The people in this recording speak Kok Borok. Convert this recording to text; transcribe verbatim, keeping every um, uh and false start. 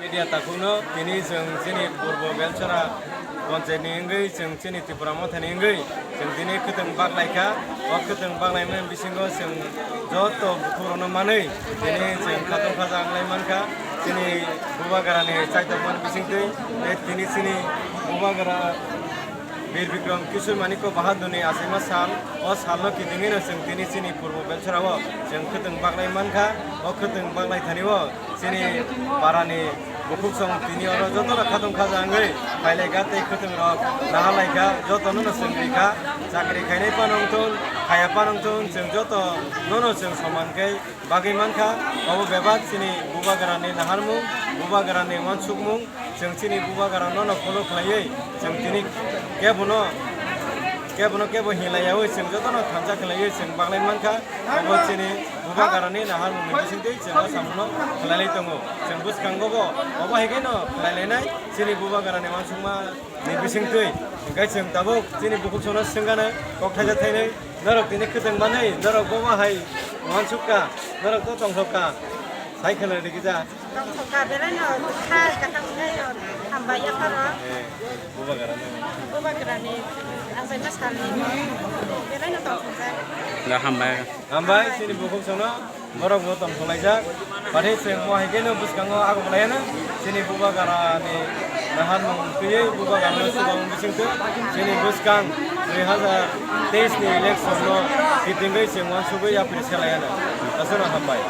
Media takhukno tini chwng chini Purbo Belchara Panchayat ni wngwi chwng chini Tipra Motha ni wngwi chwng tini khwtwng baklai kha. O khwtwng baklaimani bisingo chwng joto bukhukrokno manwi tini chwng khatong khaja wnglai mankha. Chini Bubagrani chaitokmani bisingtwi tei tini chini Bubagra Bir Bikram Kishore Manikya Bahadurni achaima sal, o salno kitingwino chwng tini chini Purbo Belchara o chwng khwtwng baklai mankha. O khwtwng baklai thani o chini parani bukhuksong tini oro jotono khatong khaja wngwi phailai kha tei khwtwng rok nahar lai kha, jotono no chwng ri kha. Chakri khainai phano wng thun, khaya phano wng thun, chwng joto nono chwng soman khe bagwi mankha. Obo bebak chini Bubagrani naharmung, Bubagrani uansukmung, chwng chini Bubagrano no follow khlaiwi chwng tini kebono, kebono kebo hinlaiyawi chwng jotono thansa khlaiwi chwng baklai mankha. Obo chini Bubagrani naharmungni bisingtwi chwng o samungno khlailai tongo. Chwng bwskango bo obo hai khe no khlailainai chini Bubagrani uansukma ni bisingtwi. Hingkhe chwng tabuk chini bukhuksongno swngkha nai kok thaisa thainwi, norok tini khwtwng manwi norok bobo hai uansukha, norok to tongthokha, sai khwlai rwgwija. Tongthokha, belai no kha kaham khe hambai yapharo. Eh, Bubagrano. Bubagrani achaima salni belai no tongthokjak. Ga hambai. Hambai, chini bukhuksongno. Borok bo tongthok laijak. Pathai chwng mo hai khe no bwskango ago bwlaiyano. Chini Bubagrani naharmung twiwi Bubagrano swbang bisingtwi chini bwskang dui hazar teis ni election no kitingwi chwng uansugwi yapri se laiyano. Aswkno hambai.